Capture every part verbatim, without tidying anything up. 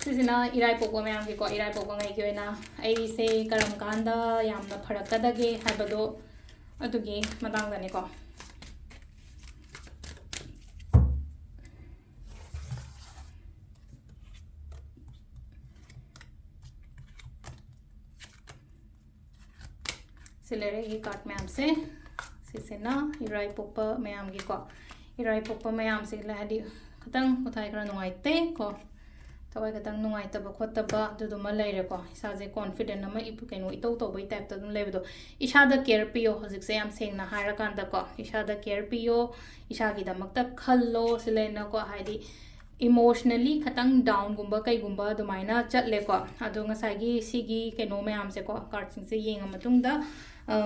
ꯁꯤꯁꯤꯅ ꯏꯔꯥꯏꯄꯣꯛꯄ ꯃꯌꯥꯝꯒꯤꯀꯣ, ꯏꯔꯥꯏꯄꯣꯛꯄꯉꯩꯒꯤ ꯑꯣꯏꯅ ꯑꯩꯁꯦ ꯀꯔꯝ ꯀꯥꯟꯗ ꯌꯥꯝꯅ ꯐꯔꯛꯀꯗꯒꯦ ꯍꯥꯏꯕꯗꯣ ꯑꯗꯨꯒꯤ ꯃꯇꯥꯡꯗꯅꯤꯀꯣ꯫ ꯁꯤ ꯂꯩꯔꯦ ꯑꯩꯒꯤ card ꯃꯌꯥꯝꯁꯦ꯫ ꯁꯤꯁꯤꯅ ꯏꯔꯥꯏ ꯄꯣꯛꯄ ꯃꯌꯥꯝꯒꯤꯀꯣ, ꯏꯔꯥꯏ ꯄꯣꯛꯄ ꯃꯌꯥꯝꯁꯦ ꯍꯥꯏꯗꯤ ꯈꯤꯇꯪ ꯃꯊꯥꯏ ꯈꯔ ꯅꯨꯡꯉꯥꯏꯇꯦ ꯀꯣ, ꯊꯋꯥꯏ ꯈꯤꯇꯪ ꯅꯨꯡꯉꯥꯏꯇꯕ ꯈꯣꯠꯇꯕ ꯑꯗꯨꯗꯨꯃ ꯂꯩꯔꯦꯀꯣ꯫ ꯏꯁꯥꯁꯦ confident ꯑꯃ ꯏ-, ꯀꯩꯅꯣ ꯏꯇꯧ ꯇꯧꯕꯩ type ꯇ ꯑꯗꯨꯝ ꯂꯩꯕꯗꯣ꯫ ꯏꯁꯥꯗ care ꯄꯤꯌꯣ, ꯍꯧꯖꯤꯛꯁꯦ ꯌꯥꯝ ꯁꯦꯡꯅ ꯍꯥꯏꯔꯀꯥꯟꯗꯀꯣ, ꯏꯁꯥꯗ care ꯄꯤꯌꯣ꯫ ꯏꯁꯥꯒꯤꯗꯃꯛꯇ ꯈꯜꯂꯣ꯫ ꯁꯤ ꯂꯩꯅꯀꯣ, ꯍꯥꯏꯗꯤ emotionally ꯈꯤꯇꯪ down ꯒꯨꯝꯕ ꯀꯩꯒꯨꯝꯕ ꯑꯗꯨꯃꯥꯏꯅ ꯆꯠꯂꯦꯀꯣ꯫ ꯑꯗꯣ ꯉꯁꯥꯏꯒꯤ ꯁꯤꯒꯤ ꯀꯩꯅꯣ ꯃꯌꯥꯝꯁꯦꯀꯣ, card ꯁꯤꯡꯁꯦ ꯌꯦꯡꯉ ꯃꯇꯨꯡꯗ, ꯑ,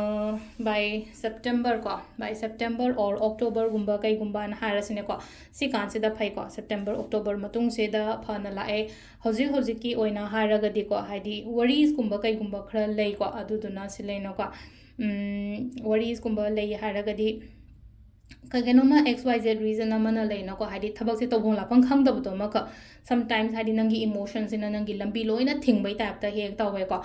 by September ꯀꯣ, by September or October ꯒꯨꯝꯕ ꯀꯩꯒꯨꯝꯕꯅ ꯍꯥꯏꯔꯁꯤꯅꯦꯀꯣ꯫ ꯁꯤ ꯀꯥꯟꯁꯤꯗ ꯐꯩꯀꯣ, September, October ꯃꯇꯨꯡꯁꯤꯗ ꯐꯅ ꯂꯥꯛꯑꯦ꯫ ꯍꯧꯖꯤꯛ ꯍꯧꯖꯤꯛꯀꯤ ꯑꯣꯏꯅ ꯍꯥꯏꯔꯒꯗꯤꯀꯣ, ꯍꯥꯏꯗꯤ worries ꯀꯨꯝꯕ ꯀꯩꯒꯨꯝꯕ ꯈꯔ ꯂꯩꯀꯣ, ꯑꯗꯨꯗꯨꯅ ꯁꯤ ꯂꯩꯅꯀꯣ, ꯎꯝ, worries ꯀꯨꯝꯕ ꯂꯩ ꯍꯥꯏꯔꯒꯗꯤ, ꯀꯩꯅꯣꯝꯃ X Y Z reason ꯑꯃꯅ ꯂꯩꯅꯀꯣ, ꯍꯥꯏꯗꯤ ꯊꯕꯛꯁꯦ ꯇꯧꯐꯝ ꯂꯥꯛꯐꯝ ꯈꯪꯗꯕꯗꯣ ꯑꯃꯈꯛ, sometimes ꯍꯥꯏꯗꯤ ꯅꯪꯒꯤ emotion ꯁꯤꯅ ꯅꯪꯒꯤ ꯂꯝꯕꯤ ꯂꯣꯏꯅ ꯊꯤꯡꯕꯩ type ꯇ ꯍꯦꯛ ꯇꯧꯋꯦꯀꯣ꯫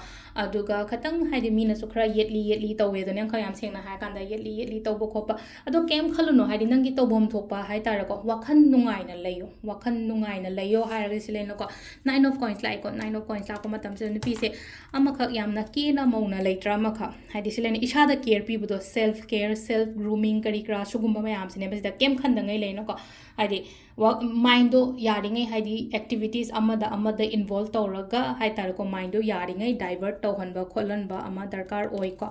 ꯑꯗꯨꯒ ꯈꯤꯇꯪ ꯍꯥꯏꯗꯤ ꯃꯤꯅꯁꯨ ꯈꯔ ꯌꯦꯠꯂꯤ ꯌꯦꯠꯂꯤ ꯇꯧꯋꯦ ꯑꯗꯨꯅꯦ, ꯈꯔ ꯌꯥꯝ ꯁꯦꯡꯅ ꯍꯥꯏꯔꯀꯥꯟꯗ ꯌꯦꯠꯂꯤ ꯌꯦꯠꯂꯤ ꯇꯧꯕ ꯈꯣꯠꯄ, ꯑꯗꯣ ꯀꯩꯝ ꯈꯜꯂꯨꯅꯨ, ꯍꯥꯏꯗꯤ ꯅꯪꯒꯤ ꯇꯧꯐꯝ ꯊꯣꯛꯄ ꯍꯥꯏꯇꯥꯔꯦꯀꯣ, ꯋꯥꯈꯜ ꯅꯨꯡꯉꯥꯏꯅ ꯂꯩꯌꯣ, ꯋꯥꯈꯜ ꯅꯨꯡꯉꯥꯏꯅ ꯂꯩꯌꯣ ꯍꯥꯏꯔꯒꯗꯤ ꯁꯤ ꯂꯩꯅꯀꯣ, Nine of Coins ꯂꯥꯛꯑꯦꯀꯣ꯫ Nine of Coins ꯂꯥꯛꯄ ꯃꯇꯝꯁꯤꯗ ꯅꯨꯄꯤꯁꯦ ꯑꯃꯈꯛ ꯌꯥꯝꯅ ꯀꯦꯅ ꯃꯧꯅ ꯂꯩꯇ꯭ꯔꯥ, ꯑꯃꯈꯛ ꯍꯥꯏꯗꯤ ꯁꯤ ꯂꯩꯅ ꯏꯁꯥꯗ care ꯄꯤꯕꯗꯣ, self care, self grooming ꯀꯔꯤ ꯀꯔꯥ ꯁꯤꯒꯨꯝꯕ ꯃꯌꯥꯝꯁꯤꯅꯦꯕ ꯁꯤꯗ ꯀꯩꯝ ꯈꯟꯗꯉꯩ ꯂꯩꯅꯀꯣ꯫ ꯍꯥꯏꯗꯤ ꯋꯥ-, mind ꯗꯣ ꯌꯥꯔꯤꯉꯩ ꯍꯥꯏꯗꯤ activities ꯑꯃꯗ ꯑꯃꯗ involve ꯇꯧꯔꯒ ꯍꯥꯏꯇꯥꯔꯦꯀꯣ, mind ꯗꯣ ꯌꯥꯔꯤꯉꯩ divert ꯇꯧꯍꯟꯕ ꯈꯣꯠꯍꯟꯕ ꯑꯃ ꯗꯔꯀꯥꯔ ꯑꯣꯏꯀꯣ꯫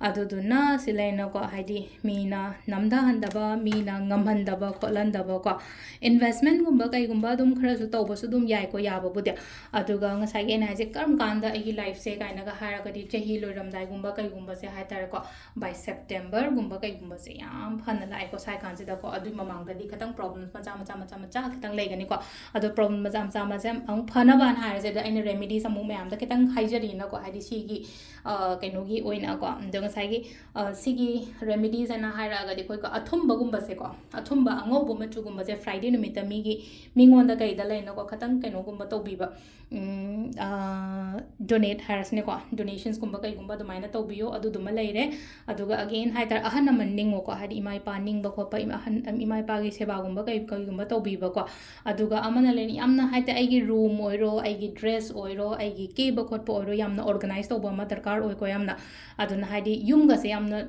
ꯑꯗꯨꯗꯨꯅ ꯁꯤ ꯂꯩꯅꯀꯣ, ꯍꯥꯏꯗꯤ ꯃꯤꯅ ꯅꯝꯊꯍꯟꯗꯕ, ꯃꯤꯅ ꯉꯝꯍꯟꯗꯕ ꯈꯣꯠꯍꯟꯗꯕꯀꯣ꯫ Investment ꯒꯨꯝꯕ ꯀꯩꯒꯨꯝꯕ ꯑꯗꯨꯝ ꯈꯔꯁꯨ ꯇꯧꯕꯁꯨ ꯑꯗꯨꯝ ꯌꯥꯏꯀꯣ, ꯌꯥꯕꯕꯨꯗꯤ꯫ ꯑꯗꯨꯒ ꯉꯁꯥꯏꯒꯤ ꯑꯩꯅ ꯍꯥꯏꯁꯦ ꯀꯔꯝ ꯀꯥꯟꯗ ꯑꯩꯒꯤ life ꯁꯦ ꯀꯥꯏꯅꯒ ꯍꯥꯏꯔꯒꯗꯤ ꯆꯍꯤ ꯂꯣꯏꯔꯝꯗꯥꯏꯒꯨꯝꯕ ꯀꯩꯒꯨꯝꯕꯁꯦ ꯍꯥꯏꯇꯥꯔꯦꯀꯣ, by September ꯒꯨꯝꯕ ꯀꯩꯒꯨꯝꯕꯁꯦ ꯌꯥꯝ ꯐꯅ ꯂꯥꯛꯑꯦꯀꯣ ꯁꯥꯏ ꯀꯥꯟꯁꯤꯗꯀꯣ꯫ ꯑꯗꯨꯏ ꯃꯃꯥꯡꯗꯗꯤ ꯈꯤꯇꯪ problems ꯃꯆꯥ ꯃꯆꯥ ꯃꯆꯥ ꯃꯆꯥ ꯈꯤꯇꯪ ꯂꯩꯒꯅꯤꯀꯣ꯫ ꯑꯗꯣ problem ꯃꯆꯥ ꯃꯆꯥ ꯃꯆꯥ ꯑꯃꯨꯛ ꯐꯅꯕꯅ ꯍꯥꯏꯔꯁꯦ, ꯑꯗꯣ ꯑꯩꯅ remedies ꯑꯃꯨꯛ ꯃꯌꯥꯝꯗ ꯈꯤꯇꯪ ꯍꯥꯏꯖꯔꯤꯅꯀꯣ, ꯍꯥꯏꯗꯤ ꯁꯤꯒꯤ, ꯑ, ꯀꯩꯅꯣꯒꯤ ꯑꯣꯏꯅꯀꯣ꯫ ꯑꯗꯣ ꯉꯁꯥꯏꯒꯤ, ꯑ, ꯁꯤꯒꯤ remedies ꯍꯥꯏꯅ ꯍꯥꯏꯔꯛꯑꯒꯗꯤ ꯑꯩꯈꯣꯏ ꯑꯊꯨꯝꯕꯒꯨꯝꯕꯁꯦꯀꯣ, ꯑꯊꯨꯝꯕ ꯑꯉꯧꯕ ꯃꯆꯨꯒꯨꯝꯕꯁꯦ Friday ꯅꯨꯃꯤꯠꯇ ꯃꯤꯒꯤ, ꯃꯤꯉꯣꯟꯗ ꯀꯩꯗ ꯂꯩꯅꯀꯣ, ꯈꯤꯇꯪ ꯀꯩꯅꯣꯒꯨꯝꯕ ꯇꯧꯕꯤꯕ, ꯎꯝ, ꯑ, donate ꯍꯥꯏꯔꯁꯤꯅꯦꯀꯣ, donationsꯀꯨꯝꯕ ꯀꯩꯒꯨꯝꯕ ꯑꯗꯨꯃꯥꯏꯅ ꯇꯧꯕꯤꯌꯣ, ꯑꯗꯨꯗꯨꯃ ꯂꯩꯔꯦ꯫ ꯑꯗꯨꯒ again ꯍꯥꯏꯇꯥꯔꯦ, ꯑꯍꯜ ꯂꯃꯟ ꯅꯤꯡꯉꯣꯀꯣ, ꯍꯥꯏꯗꯤ ꯏꯃꯥ ꯏꯄꯥ ꯅꯤꯡꯕ ꯈꯣꯠꯄ, ꯏꯃꯥ, ꯑꯍꯟ, ꯏꯃꯥ ꯏꯄꯥꯒꯤ ꯁꯦꯕꯥꯒꯨꯝꯕ ꯀꯩ, ꯀꯩꯒꯨꯝꯕ ꯇꯧꯕꯤꯕꯀꯣ꯫ ꯑꯗꯨꯒ ꯑꯃꯅ ꯂꯩꯔꯤ, ꯌꯥꯝꯅ ꯍꯥꯏꯗꯤ ꯑꯩꯒꯤ room ꯑꯣꯏꯔꯣ, ꯑꯩꯒꯤ dress ꯑꯣꯏꯔꯣ, ꯑꯩꯒꯤ ꯀꯦꯕ ꯈꯣꯠꯄ ꯑꯣꯏꯔꯣ, ꯌꯥꯝꯅ organize ꯇꯧꯕ ꯑꯃ ꯗꯔꯀꯥꯔ ꯑꯣꯏꯀꯣ ꯌꯥꯝꯅ꯫ ꯑꯗꯨꯅ ꯍꯥꯏꯗꯤ ꯌꯨꯝꯒꯁꯦ ꯌꯥꯝꯅ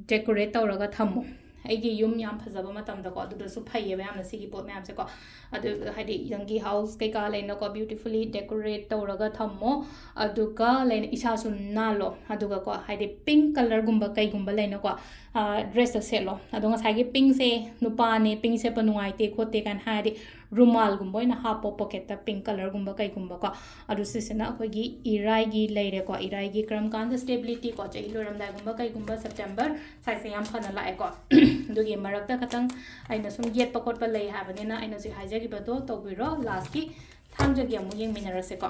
decorate ꯇꯧꯔꯒ ꯊꯝꯃꯣ꯫ ꯑꯩꯒꯤ ꯌꯨꯝ ꯌꯥꯝ ꯐꯖꯕ ꯃꯇꯝꯗꯀꯣ, ꯑꯗꯨꯗꯁꯨ ꯐꯩꯌꯦꯕ ꯌꯥꯝꯅ ꯁꯤꯒꯤ ꯄꯣꯠ ꯃꯌꯥꯝꯁꯦꯀꯣ꯫ ꯑꯗꯨ ꯍꯥꯏꯗꯤ ꯅꯪꯒꯤ house ꯀꯩꯀꯥ ꯂꯩꯅꯀꯣ, beautifully decorate ꯇꯧꯔꯒ ꯊꯝꯃꯣ꯫ ꯑꯗꯨꯒ ꯂꯩꯅ ꯏꯁꯥꯁꯨ ꯅꯥꯜꯂꯣ꯫ ꯑꯗꯨꯒꯀꯣ, ꯍꯥꯏꯗꯤ pink colourꯒꯨꯝꯕ ꯀꯩꯒꯨꯝꯕ ꯂꯩꯅꯀꯣ, ꯑ, dressꯇ ꯁꯦꯠꯂꯣ꯫ ꯑꯗꯣ ꯉꯁꯥꯏꯒꯤ pinkꯁꯦ ꯅꯨꯄꯥꯅꯦ, pink ꯁꯦꯠꯄ ꯅꯨꯡꯉꯥꯏꯇꯦ ꯈꯣꯠꯇꯦ ꯀꯥꯏꯅ ꯍꯥꯏꯔꯗꯤ ꯔꯨꯃꯥꯜꯒꯨꯝꯕ ꯑꯣꯏꯅ ꯍꯥꯞꯄꯣ pocketꯇ, pink colourꯒꯨꯝꯕ ꯀꯩꯒꯨꯝꯕꯀꯣ꯫ ꯑꯗꯨ ꯁꯤꯁꯤꯅ ꯑꯩꯈꯣꯏꯒꯤ ꯏꯔꯥꯏꯒꯤ ꯂꯩꯔꯦꯀꯣ꯫ ꯏꯔꯥꯏꯒꯤ ꯀꯔꯝ ꯀꯥꯟꯗ stabilityꯀꯣ, ꯆꯍꯤ ꯂꯣꯏꯔꯝꯗꯥꯏꯒꯨꯝꯕ ꯀꯩꯒꯨꯝꯕ, September ꯁ꯭ꯋꯥꯏꯁꯦ ꯌꯥꯝ ꯐꯅ ꯂꯥꯛꯑꯦꯀꯣ꯫ ꯑꯗꯨꯒꯤ ꯃꯔꯛꯇ ꯈꯇꯪ ꯑꯩꯅ ꯁꯨꯝ ꯌꯦꯠꯄ ꯈꯣꯠꯄ ꯂꯩ ꯍꯥꯏꯕꯅꯤꯅ ꯑꯩꯅ ꯍꯧꯖꯤꯛ ꯍꯥꯏꯖꯈꯤꯕꯗꯣ ꯇꯧꯕꯤꯔꯣ꯫ Lastꯀꯤ ꯊꯥꯡꯖꯒꯤ ꯑꯃꯨꯛ ꯌꯦꯡꯃꯤꯟꯅꯔꯁꯦꯀꯣ꯫